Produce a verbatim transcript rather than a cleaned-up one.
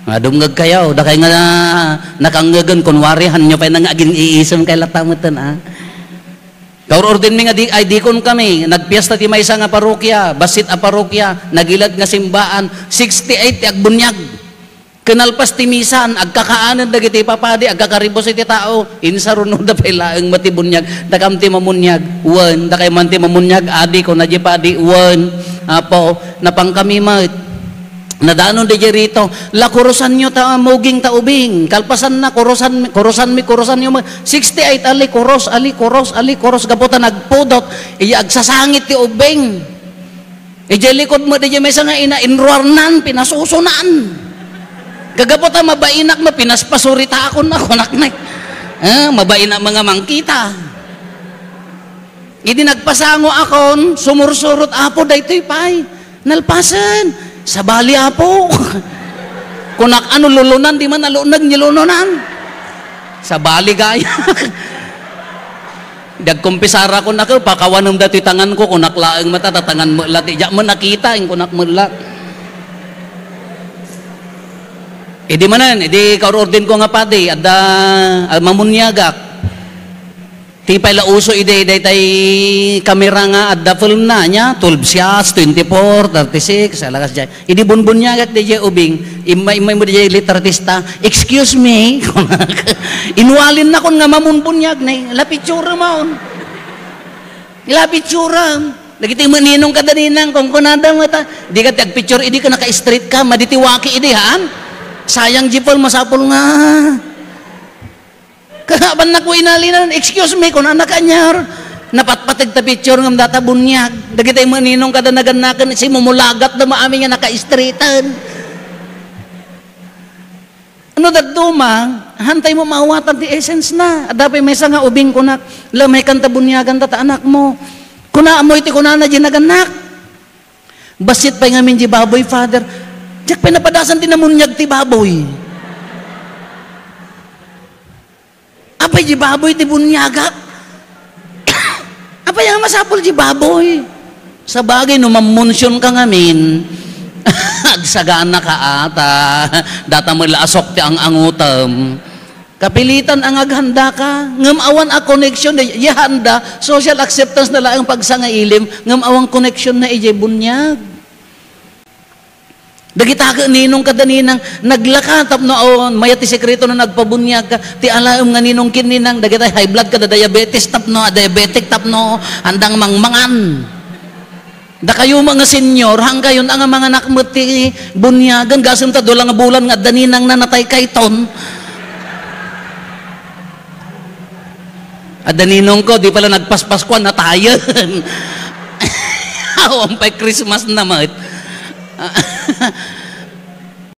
Madumngeg kayo, dakay nga nakangngegen, kunwari, hanyo pay nga agin-iisem kay latta metten, a. Kaur-urdinmi nga di-, ay dikon kami, nagpiesta ti maysa nga parokya, bassit a parokya, nagilat nga simbaan, sixty-eight ti agbuniag. Kinalpas ti misan, agkakaanen dagiti papadi, agkakaribus iti tao, insarunoda pay laeng met ti buniag, dakam ti mamuniag, wen, dakay man ti mamuniag, adi, kuna di padi, wen, Apo, napan kami met. Nadanon di rito, la kurusanyo ta muging ta ubing. Kalpasanna, kurusan, kurusanmi, kurusanyo met. Sixty-eight, ali, kurus, ali, kurus, ali, kurus. Gapu ta nagpudot, iya agsasangit ti ubing. Idiay likod met, idiay maysa nga ina, inruarnan, pinasusunan. Kagapu ta mabainak met, pinaspasuritakon na, kunak na. Eh, mabainak mga mangkita. Idi nagpasango akon, sumursurot, Apo, daytoy pay. Nalpasen. Sabali, Apo. Kunak, ano, lulunan, di man nalunag, nilununan. Sabali, gaya. Di agkumpisara ko, naka, pakawanem datoy tangan ko, kunak laeng mata, tatangan mo la, ti, diak mo nakita, ing kunak mo la. Idi manen, idi kaur-urdin ko nga padi, adda, ah, mamuniagak. Ti pay la uso idi, daytay kamera nga adda film na, nya, twelve shots, twenty-four, thirty-six, alakas jay. Idi bunbuniagak di jay ubing, imma, imma, imma di jay litratista, "Excuse me," inwalin na kun nga mamunbuniag na, la picture maon. La picture. Dagiti maninong kada ninang, kung kunada mo ta, di ka ti agpicture, idi ka naka-straight ka, maditiwaki idi, haan? Sayang, Jipol, masapul nga. Kanabannak ko inalinan, "Excuse me," kuna, "Nakanyar?" Napatpateg ta picture ngem data buniag. Dagiti maninong kada nagannaken, simumulagat da maamin nga naka-straighten. Ano dadduma, hantay mo maawatan ti essence na. Adda pay maysa nga ubing kunak, "Lamay kan ta buniagan ta, ta anak mo." Kuna, "Ammoy ti kunana di nagannak." Bassit pay ngamin di baboy, Father. Diak pay napadasan ti namuniag ti baboy. Apay di baboy ti buniagak? Apay a masapul di baboy? Sabagay, no mammunsion ka ngamin, agsagana ka ata. Data met la asok ti ang-angutem. Kapilitan a nga aghanda ka. Ngem awan a connection. Di handa, social acceptance na laeng pagsangailim. Ngem awan connection na idiay buniag. Dagita ket ninong kada ninang naglaka tapno awan mayat ti sekreto no nagpabuniag ka. Ti alaem nga ninong ken ninang, dagita high blood kada diabetes tapno, ah, diabetic tapno andang mangmangan. Dakayo nga senior, hangkayon a nga manganak met ti buniagen, gasem ta dula nga bulan nga adda ninang na natay kayton. Adda ninong ko, di pala nagpaspaskuan, natayen. Awan pay Christmas na met.